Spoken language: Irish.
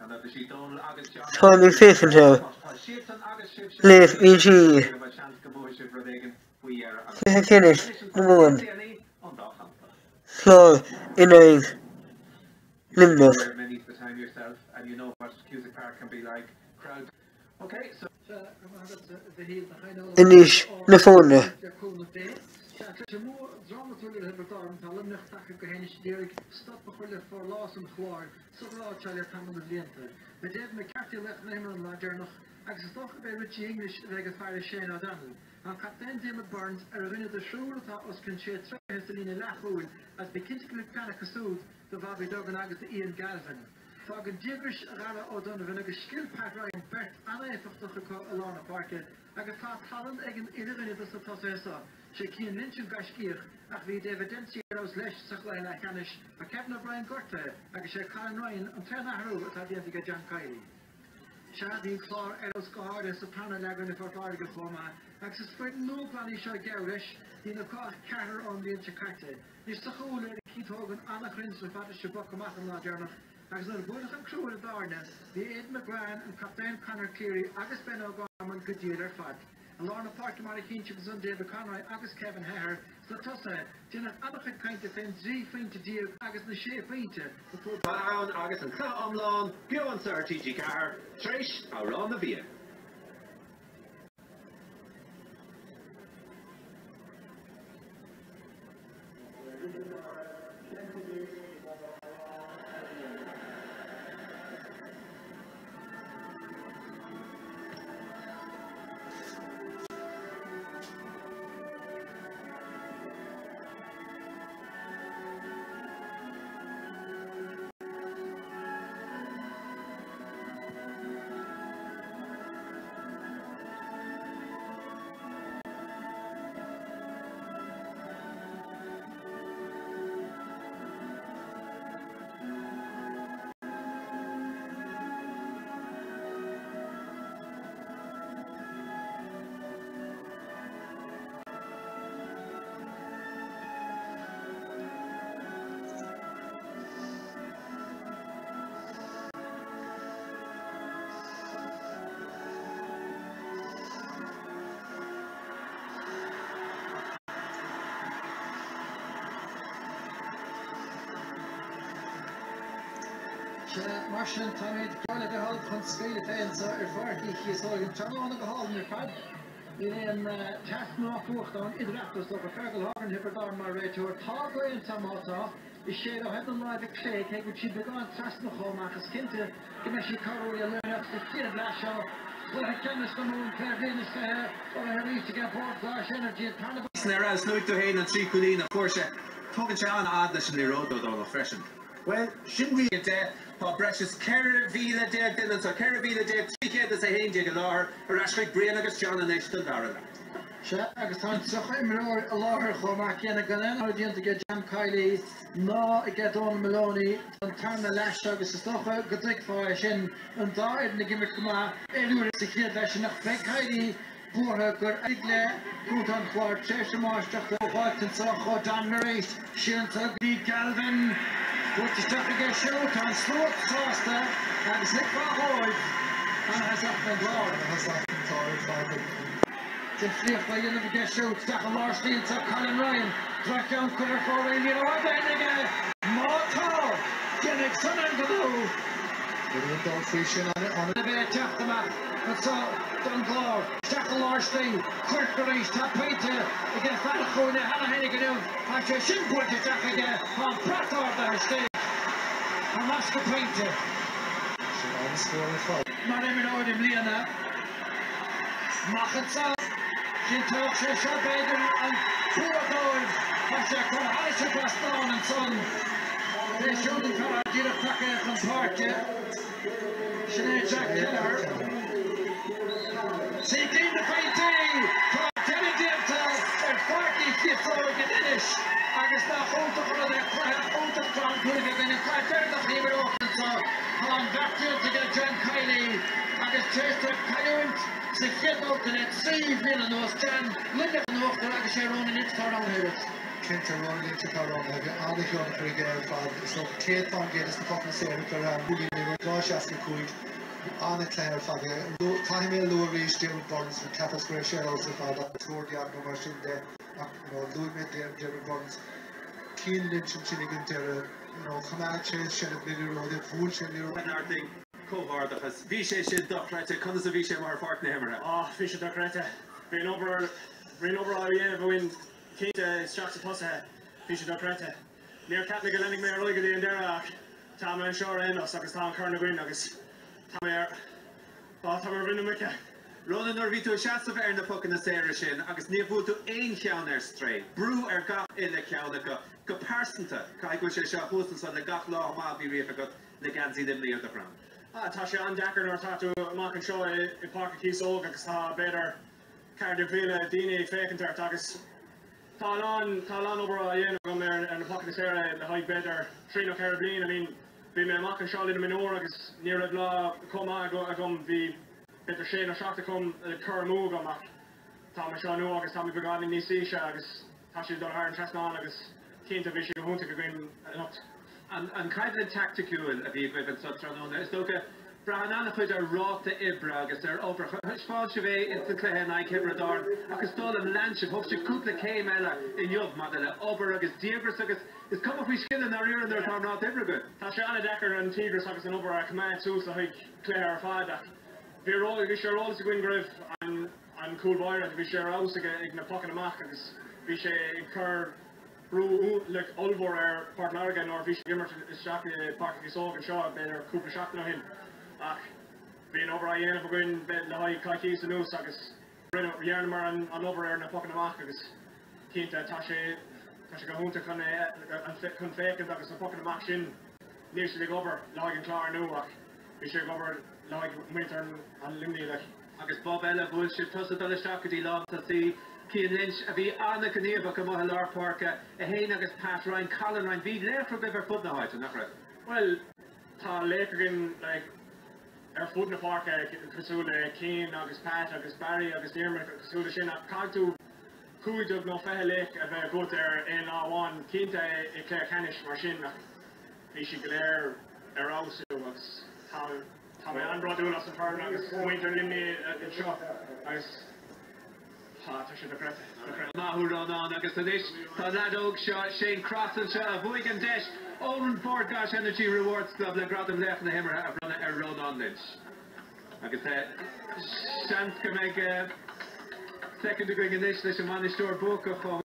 Táim ag féachaint ar léamh EG Cluiche Ceannais na Mumhan, Clár in aghaidh Luimneach. Anois na foirne. Fágann díograis Dharragh O'Donovan agus scil Pat Ryan beirt an-éifeachtach acu i lár na páirce agus tá tallann ag an uile dhuine dos na tosaithe seo. Sé Cian Lynch an gaiscíoch ach bhí David Dempsey ar fheabhas leis sa chluiche leathcheannais. Tá Kevin O'Brien gortaithe agus sé Colin Ryan an t-aon athrú atá déanta aige John Kiely. Sea, bhí an Clár ar fheabhas go háirithe sa tarna leath i gcoinne Phort Láirge chomh maith agus is foireann nua glan í seo geall leis, níl acu ach ceathrar ón mbliain seo caite. Anois sa chúl, léirigh Keith Hogan an-chruinneas an fad is ag bogadh amach an lá deireanach agus nuair a buaileadh an crú ar an dtairne, bhí Aidan McGrath, an captaen Conor Cleary agus Ben O'Gorman go diail ar fad. I lár na páirce mar a chíonn sibh ansan David Conroy agus Kevin Hehir sna tosaithe, déanadh an-chuid cainte fén dtrí phointe déag agus na sé phointe a fuair ann agus an cluiche iomlán beo anseo ar TG4 tar éis Amhrán na bhFiann. Sea, mar sin, táimid geall le bheith ullamh chun scaoileadh fé anseo ar Pháirc Uí Chíosóg an tráthnóna go hálainn ar fad. Níl aon teas ná fuacht ann idir eatarthu is dócha. Fergal Horgan, Thiobraid Árann mar réiteoir. Tá gaoth anseo má tá. Is sé ó thaobh na láimhe clé, cé go bhfuil sí beagán trasna chomh maith, is cinnte go mbeidh sí cabhrúil le Luimneach sa chéad leath seo. Cluiche ceannais na Mumhan, 20 bliain is 20, urraithe arís ag Bord Gáis Energy, an tarna. Ar fheabhas, luaigh tú féin an 3 chúilín a fuair sé. Tógann sé an-fhad leis an liathróid ó Dónal freisin. Bhuel, sin rí 10. Tá breis is 14,000 duine anseo, 14,311 i láthair, ar ais chuig Brian agus John anois don dara leath. Sea, agus tá an 30 imreoir i láthair chomh maith céanna gan aon athrú déanta aige John Kiely ná aige Donal Moloney don tarna leath seo agus is dócha go dtuigfeá é sin, an dá fhoireann ag imirt go maith ar uairibh sa chéad leath sin ach beidh Kiely buartha gur éirigh le contae an Chláir tar éis a máistreacht a fháilt anseo ó Don arís. Siar anseo go dtí Galvin. Buailte isteach aige siúd. Tá an slua sásta agus thuigfeá dhóibh. Ana-thosach don gClár. Ana-thosach don Chlár ar fad. Difríocht á dhéanamh aige siúd. Isteach i lár slí anseo Colin Ryan. Droch-cheann curtha ar fóraoil. Ní raibh aon aige. Má tá, déanfaidh san an gnó. Níl aon dabht faoi sin. A bheith ag teacht amach anseo don gClár. Isteach i lár slí. Quirke arís. Tá pointe aige fear an chúinne cheana féinig inniu. Tá sé sin buailte isteach aige. Tá an brat ardaithe istigh. Thar n-ais go pointe. Sin an-scór ar fad. Mar imreoir i mbliana. Amach anseo. Chinnteodh sé seo b'fhéidir an bua dóibh. Tá sé curtha thairis an dtrasnán ansan. B'é siúd an fear atá díreach tagtha chun páirce. Sin é Jack Kelleher. Trí cinn de phointí! Tá deireadh déanta ar Pháirc Uí Chíosóg in Inis agus nach iontach an rud é cluiche iontach drámatúil a bheith againn, an cluiche deireanach a imreofar anseo. Tá an bheart déanta aige John Kiely agus tar éis dóibh cailliúint sa chéad bhabhta le 3 bhliain anuas, John, Luimneach in uachtar agus sé Ronan Lynch atá roghnaithe agat. Cinnte, Ronan Lynch atá roghnaithe. Bhí an-thionchar aige ar fad. Is dócha 100% des na pocanna saora go raibh an buailín uimhir 265. Bhí an-chluiche ar fad aige. Caithfidh mé a lua arís Diarmuid Byrnes, cheapas go raibh sé ar fheabhas ar fad ach Tuar Diag nó mar sin de ach you know luaigh mé Diarmuid Byrnes. Cian Lynch ansin ag an deireadh, you know choimeád sé seilbh na liathróide, bhuail sé an liathróid. Comhghairdeachas. Bhí sé sin dochreidte. Conas a bhí sé amuigh ar pháirc na himeartha? Ah, bhí sé dochreidte. Bhí an obair, bhí an obair á dhéanamh againn cinnte isteach sa tosaithe. Bhí sé dochreidte. Níor cheap mé go leanfaidh mé ar aghaidh go dtí an deireadh ach tá mé anseo ar aon nós agus tá an corn againn agus tá mé ar, ah, tá mé ar mhuin na muice. Ronan, nuair a bhí tú ag seasamh ar na pocanna saora sin agus níor bhuail tú aon cheann ar strae, brú ar gach uile cheann acu, go pearsanta, caithfidh go bhfuil sé seo thuas ansan le gach lá maith a bhí riamh agat le geansaí Luimnigh ar do dhroim. Ah, tá sé an-deacair nuair atá tú amach anseo i Páirc an Chíosóg agus tá b'fhéidir 14,000 daoine ag féachaint ort agus tá a lán, tá a lán obair á dhéanamh agam ar na pocanna saora le haghaidh b'fhéidir trí nó ceithre bliain. I mean, bhí mé amach anseo le na mionúir agus ní raibh lá chomh maith agam, bhí b'fhéidir sé nó seacht acu curtha amú agam ach tá mé anseo inniu agus tá mé beagáinín níos íse agus tá siad ag dul thar an trasnán agus cinnte bhí sé go hiontach againn anocht. An choimhlint teaicticiúil a bhí agaibh anso tráthnóna, is dócha, braitheann an-chuid ar ráta oibre agus ar obair. Thaispeáin sibh é ins an cluiche in aghaidh Thiobraid Árann ach is dóigh liom lean sibh, thóg sibh cúpla céim eile inniu maidir le obair agus díograis agus is cuma faoi scil i ndáiríre nuair atá an ráta oibre agat. Tá sé an-deacair an tíogras agus an obair a choimeád suas le haghaidh cluiche ar fad ach bhí bhí sé ar eolas againn go raibh an an cúl báire, bhí sé ar fheabhas ag na pocanna amach agus bhí sé ag cur brú ollmhór ar Port Láirge nuair a bhí sé ag imirt isteach i bPáirc an Chíosóg anseo b'fhéidir cúpla seachtain ó shin. Ach bhí an obair á dhéanamh againn le haghaidh coicís anuas agus rinneamar an obair ar na pocanna amach agus cinnte tá sé tá sé go hiontach chun chun féachaint agus na pocanna amach sin níl siad ag obair le haghaidh an Clár inniu ach bhí sé ag obair le haghaidh muintir an Luimnigh like. Agus bob eile, bhuail sibh tusa dul isteach go dtí lántosaí, Cian Lynch, a bhí an-ghníomhach amuigh i lár páirce, é fhéin agus Pat Ryan, Colin Ryan, bhí laochra agaibh ar fud na háite, nach raibh? Bhuel, tá laoch againn like ar fud na páirce cosúil le Cian agus Pat agus Barry agus Diarmuid cosúil le sin ach caithfidh tú 15 nó 20 laoch a bheith agat ar aon lá amháin, cinnte i gcluiche ceannais mar sin ach bhí siad go léir ar fheabhas agus tá Tá mé an-bhródúil as an bhfoireann agus muintir Luimnigh anseo agus tá sé dochreidte, dochreidte. Maith thú Rónán agus anois tá an leaid óg seo Shane Cross anseo a bhuaigh an deis ón Bord Gáis Energy Rewards Club le gradam Laoch na hImeartha a bhronnadh ar Rónán Lynch. Agus seans go mbeidh soicind againn anois leis an mbainisteoir buacach chomh.